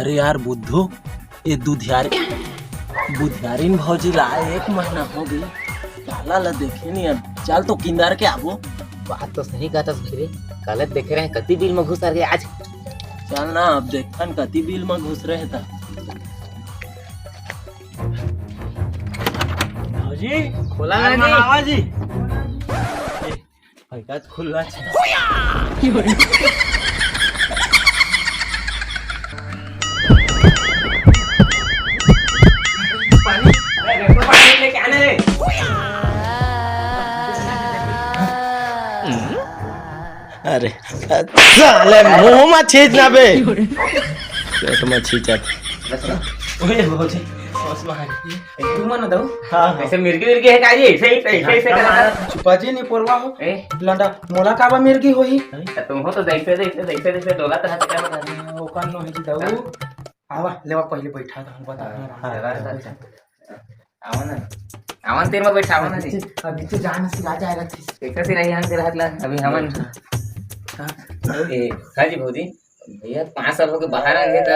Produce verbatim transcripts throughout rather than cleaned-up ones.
अरे यार बुद्धू, ये दुधियारी, बुधियारिन भौजी ला एक महीना हो गई, काला ला देखे नहीं। अब चल तो किंदर के आबो। बात तो सही कहत हस भाई रे, काले देखे रहे कति बिल में घुस रहे आज। चल ना, अब देखन कति बिल में घुस रहे था। भौजी, खोला ना जी। आवा जी। ए, भाई का खुल्ला छे। पानी, ए, घर पर पानी लेके आने रे। अरे, साले मुंह में छींच ना बे। पेट में छींचत। ओए भौजी, सॉस में हाथ। तू मन दऊ। हाँ, हाँ। ऐसे मिर्गी विर्गी है का जी? ऐसे ही, ऐसे, ऐसे, ऐसे करा था। चुपा जी, निपोरवा हो। ए? लंडा, मोला काबा मिर्गी होही? त तुम हो तो जैसे, जैसे, जैसे, जैसे डोला तो हाथ का बता। ओकर नो है जी दऊ। आवा, लेवा पहले बैठा था, बता। हाँ, हाँ, हाँ, हाँ। आवा ना। आवा ना, तेरे में बैठा, आवा ना जी। अभी तो जान सिरा जाए रखी। कैसे सिरा यहाँ से रहत ला? अभी हमन। हाँ। ए, हाँ जी भौजी। भैया, पाँच साल होके बाहर आ गए त।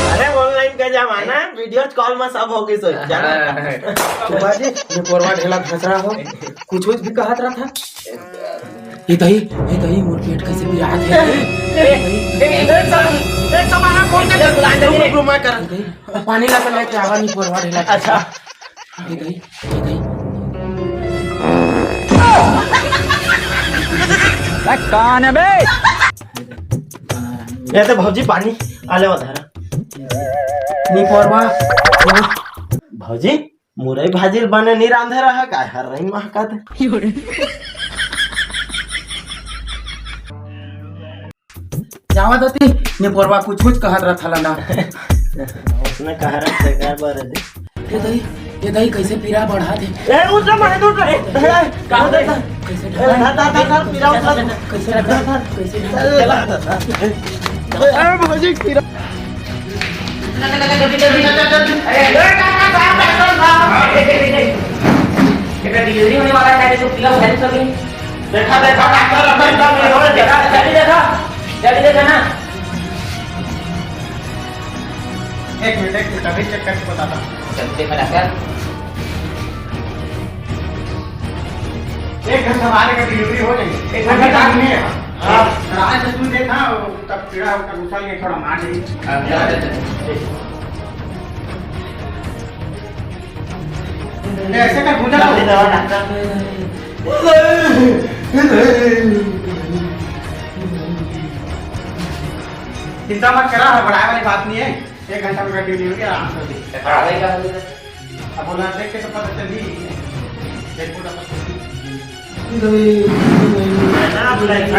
अरे, online का जमाना, video call में सब हो गई सोच, जाना। हाँ। चुपा जी, ये पोरवा ढेला घसरा हो, कुछ कुछ भी कहत रहा था। ये दही, ये दही, मोर पेट कैसे पिरात है? ए, ए, ए, ए, सब, ए, सब आना, फोन कर, रुक, रुक, रुक, मैं कर। ये दही, पानी ला के लेके आवा, नहीं पोरवा ढेला। अच्छा। ये दही, ये दही। ए, कौन है बे? ये तो भौजी पानी, आ ले उधारा। नहीं पोरवा। भौजी, मुरई भाजी बने नहीं रांधे रहा का? हर रही महकत। जावा दती, निपोरवा कुछ कुछ कहत रहा था ना। उसने कहा रहा था, क्या बोल रहे थे? ए दई, ए दई, कैसे पीरा बढ़ा दे? ए, उठ जा, मैं उठ रहा। ए, का होता है? कैसे ए, ढला? धर, धर, धर, धर, पीरा उठ जा। कैसे ढला? कैसे ढला? ए, भौजी, पीरा। अरे, ए, डॉक्टर साहब, डॉक्टर साहब। बेटा, डिलीवरी होने वाला है, तो पीरा उठा दे सभी। देखा, देखा, डॉक्टर, डॉक्टर, डॉक्टर, डॉक्टर। जल्दी देखा, जल्दी देखा ना। एक मिनट, एक मिनट, अभी चेक करके बताता हूँ। जल्दी देखा डॉक्टर। एक घंटा बाद का डिलीवरी हो जाएगी। एक घंटा अभी time नहीं है। हाँ, रात में तू देखा, तब पीड़ा होता, घुसा के थोड़ा मार देगी। हाँ, हाँ, हाँ। ऐसे कर, घुसा दो। चिंता मत करा, हड़बड़ाए वाली बात नहीं है। एक घंटा में डिलीवरी आराम से हो जाएगी। अब बोला, देख के तो पता चल ही। देखो ना, पता चल। देखा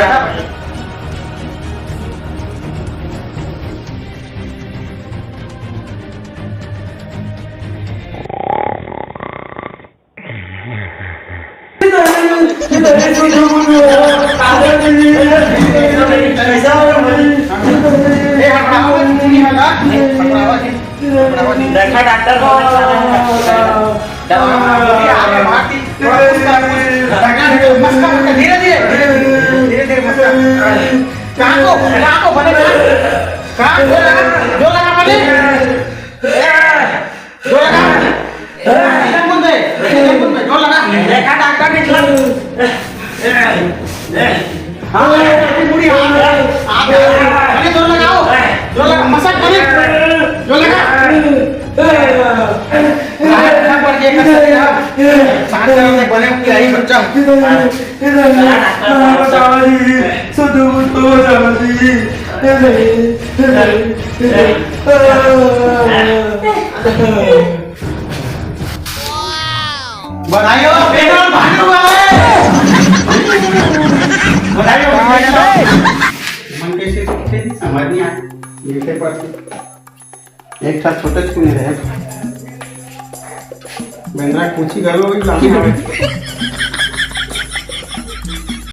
डॉक्टर, धीरे धीरे, धीरे धीरे। कहाँ को, कहाँ को बने? कहाँ को लगा? जो लगा बने। जोर लगा। एकदम मुंह पे, एकदम मुंह पे, जोर लगा। देखा डॉक्टर ने जोर। हाँ, पूरी हाथ, हाथ, अरे जोर लगाओ, जोर लगा, मसाज करो, जोर लगा। हाँ, पड़ गया, कसम से, हाँ। सांस लेने से बने, क्या ही बच्चा। बधाई हो, पेट्रोल भाग हुआ है। बधाई हो, बधाई हो। मन कैसे सीखे, समझ नहीं आया। ये पेपर से। एक ठा छोटे चुने रहे। बेंदरा कुची गलो भी लागे हवे।